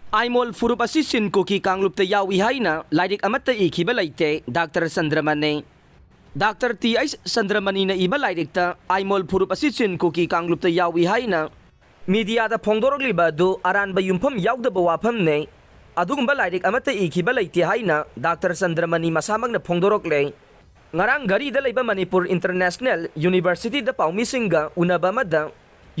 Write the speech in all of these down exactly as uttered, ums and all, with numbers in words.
ꯑꯥꯏꯃꯣꯜ ꯐꯨꯔꯨꯞ ꯑꯁꯤ ꯆꯤꯟ ꯀꯨꯀꯤ ꯀꯥꯡꯂꯨꯞꯇ ꯌꯥꯎꯏ ꯍꯥꯏꯅ ꯂꯥꯏꯔꯤꯛ ꯑꯃꯠꯇ ꯏꯈꯤꯕ ꯂꯩꯇꯦ꯫ ꯗꯥꯛꯇꯔ ꯆꯟꯗ꯭ꯔꯃꯅꯤ꯫ ꯗꯥꯛꯇꯔ ꯇꯤ ꯑꯩꯆ ꯆꯟꯗ꯭ꯔꯃꯅꯤꯅ ꯏꯕ ꯂꯥꯏꯔꯤꯛꯇ ꯑꯥꯏꯃꯣꯜ ꯐꯨꯔꯨꯞ ꯑꯁꯤ ꯆꯤꯟ ꯀꯨꯀꯤ ꯀꯥꯡꯂꯨꯞꯇ ꯌꯥꯎꯏ ꯍꯥꯏꯅ ꯃꯤꯗꯤꯌꯥꯗ ꯐꯣꯡꯗꯣꯔꯛꯂꯤꯕ ꯑꯗꯨ ꯑꯔꯥꯟꯕ ꯌꯨꯝꯐꯝ ꯌꯥꯎꯗꯕ ꯋꯥꯐꯝꯅꯦ꯫ ꯑꯗꯨꯒꯨꯝꯕ ꯂꯥꯏꯔꯤꯛ ꯑꯃꯠꯇ ꯏꯈꯤꯕ ꯂꯩꯇꯦ ꯍꯥꯏꯅ ꯗꯥꯛꯇꯔ ꯆꯟꯗ꯭ꯔꯃꯅꯤ ꯃꯁꯥꯃꯛꯅ ꯐꯣꯡꯗꯣꯔꯛꯂꯦ꯫ ꯉꯔꯥꯡ ꯘꯔꯤꯗ ꯂꯩꯕ ꯃꯅꯤꯄꯨꯔ ꯏꯟꯇꯔꯅꯦꯁꯅꯦꯜ ꯌꯨꯅꯤꯚꯔꯁꯤꯇꯤꯗ ꯄꯥꯎꯃꯤꯁꯤꯡꯒ ꯎꯅꯕ ꯑꯃꯗ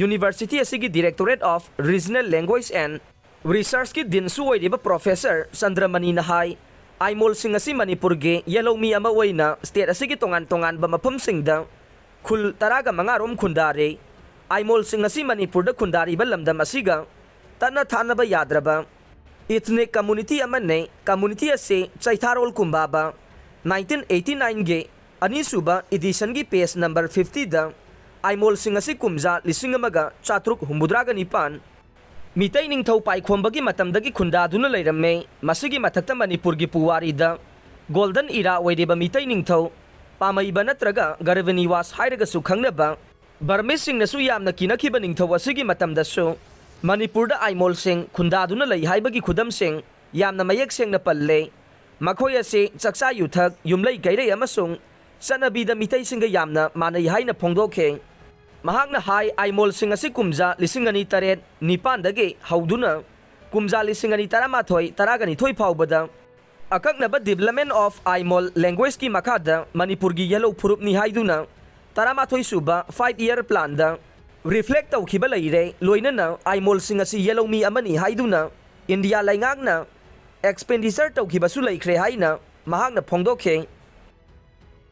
ꯌꯨꯅꯤꯚꯔꯁꯤꯇꯤ ꯑꯁꯤꯒꯤ Directorate of Regional Language and Researchꯀꯤ ꯗꯤꯟꯁꯨ ꯑꯣꯏꯔꯤꯕ ꯄ꯭ꯔꯣꯐꯦꯁꯔ ꯆꯟꯗ꯭ꯔꯃꯅꯤꯅ ꯍꯥꯏ, ꯑꯥꯏꯃꯣꯜꯁꯤꯡ ꯑꯁꯤ ꯃꯅꯤꯄꯨꯔꯒꯤ ꯌꯦꯜꯍꯧꯃꯤ ꯑꯃ ꯑꯣꯏꯅ ꯁ꯭ꯇꯦꯠ ꯑꯁꯤꯒꯤ ꯇꯣꯉꯥꯟ ꯇꯣꯉꯥꯟꯕ ꯃꯐꯝꯁꯤꯡꯗ ꯈꯨꯜ ꯇꯔꯥꯒ ꯃꯉꯥ ꯔꯣꯝ ꯈꯨꯟꯗꯥꯔꯦ꯫ ꯑꯥꯏꯃꯣꯜꯁꯤꯡ ꯑꯁꯤ ꯃꯅꯤꯄꯨꯔꯗ ꯈꯨꯟꯗꯥꯔꯤꯕ ꯂꯝꯗꯝ ꯑꯁꯤꯒ ꯇꯠꯅ ꯊꯥꯅꯕ ꯌꯥꯗ꯭ꯔꯕ ethnic community ꯑꯃꯅꯤ꯫ Community ꯑꯁꯤ ꯆꯩꯊꯥꯔꯣꯜ ꯀꯨꯝꯕꯥꯕ nineteen eighty nineꯒꯤ ꯑꯅꯤꯁꯨꯕ editionꯒꯤ page number fiftyꯗ ꯑꯥꯏꯃꯣꯜꯁꯤꯡ ꯑꯁꯤ ꯀꯨꯝꯖꯥ ꯂꯤꯁꯤꯡ ꯑꯃꯒ ꯆꯥꯇ꯭ꯔꯨꯛ ꯍꯨꯝꯐꯨꯇꯔꯥꯒ ꯅꯤꯄꯥꯟ ꯃꯤꯇꯩ ꯅꯤꯡꯊꯧ ꯄꯥꯏꯈꯣꯝꯕꯒꯤ ꯃꯇꯝꯗꯒꯤ ꯈꯨꯟꯗꯥꯗꯨꯅ ꯂꯩꯔꯝꯃꯦ꯫ ꯃꯁꯤꯒꯤ ꯃꯊꯛꯇ ꯃꯅꯤꯄꯨꯔꯒꯤ ꯄꯨꯋꯥꯔꯤꯗ Golden Era ꯑꯣꯏꯔꯤꯕ ꯃꯤꯇꯩ ꯅꯤꯡꯊꯧ ꯄꯥꯃꯩꯕ ꯅꯠꯇ꯭ꯔꯒ ꯒꯔꯚꯅꯤꯋꯥꯁ ꯍꯥꯏꯔꯒꯁꯨ ꯈꯪꯅꯕ ꯕꯔꯃꯤꯁꯁꯤꯡꯅꯁꯨ ꯌꯥꯝꯅ ꯀꯤꯅꯈꯤꯕ ꯅꯤꯡꯊꯧ ꯑꯁꯤꯒꯤ ꯃꯇꯝꯗꯁꯨ ꯃꯅꯤꯄꯨꯔꯗ ꯑꯥꯏꯃꯣꯜꯁꯤꯡ ꯈꯨꯟꯗꯥꯗꯨꯅ ꯂꯩ ꯍꯥꯏꯕꯒꯤ ꯈꯨꯗꯝꯁꯤꯡ ꯌꯥꯝꯅ ꯃꯌꯦꯛ ꯁꯦꯡꯅ ꯄꯜꯂꯦ꯫ ꯃꯈꯣꯏ ꯑꯁꯤ ꯆꯥꯛꯆꯥ ꯌꯨꯊꯛ, ꯌꯨꯝꯂꯩ ꯀꯩꯔꯩ ꯑꯃꯁꯨꯡ ꯆꯠꯅꯕꯤꯗ ꯃꯤꯇꯩꯁꯤꯡꯒ ꯌꯥꯝꯅ ꯃꯥꯟꯅꯩ ꯍꯥꯏꯅ ꯐꯣꯡꯗꯣꯛꯈꯤ꯫ ꯃꯍꯥꯛꯅ ꯍꯥꯏ, ꯑꯥꯏꯃꯣꯜꯁꯤꯡ ꯑꯁꯤ ꯀꯨꯝꯖꯥ ꯂꯤꯁꯤꯡ ꯑꯅꯤ ꯇꯔꯦꯠ ꯅꯤꯄꯥꯟꯗꯒꯤ ꯍꯧꯗꯨꯅ ꯀꯨꯝꯖꯥ ꯂꯤꯁꯤꯡ ꯑꯅꯤ ꯇꯔꯥꯃꯥꯊꯣꯏ ꯇꯔꯥꯒꯅꯤꯊꯣꯏ ꯐꯥꯎꯕꯗ ꯑꯀꯛꯅꯕ Development of Aimol Languageꯀꯤ ꯃꯈꯥꯗ ꯃꯅꯤꯄꯨꯔꯒꯤ ꯌꯦꯜꯍꯧ ꯐꯨꯔꯨꯞꯅꯤ ꯍꯥꯏꯗꯨꯅ ꯇꯔꯥꯃꯥꯊꯣꯏ ꯁꯨꯕ five year planꯗ reflect ꯇꯧꯈꯤꯕ ꯂꯩꯔꯦ꯫ ꯂꯣꯏꯅꯅ ꯑꯥꯏꯃꯣꯜꯁꯤꯡ ꯑꯁꯤ ꯌꯦꯜꯍꯧꯃꯤ ꯑꯃꯅꯤ ꯍꯥꯏꯗꯨꯅ ꯏꯟꯗꯤꯌꯥ ꯂꯩꯉꯥꯛꯅ expenditure ꯇꯧꯈꯤꯕꯁꯨ ꯂꯩꯈ꯭ꯔꯦ ꯍꯥꯏꯅ ꯃꯍꯥꯛꯅ ꯐꯣꯡꯗꯣꯛꯈꯤ꯫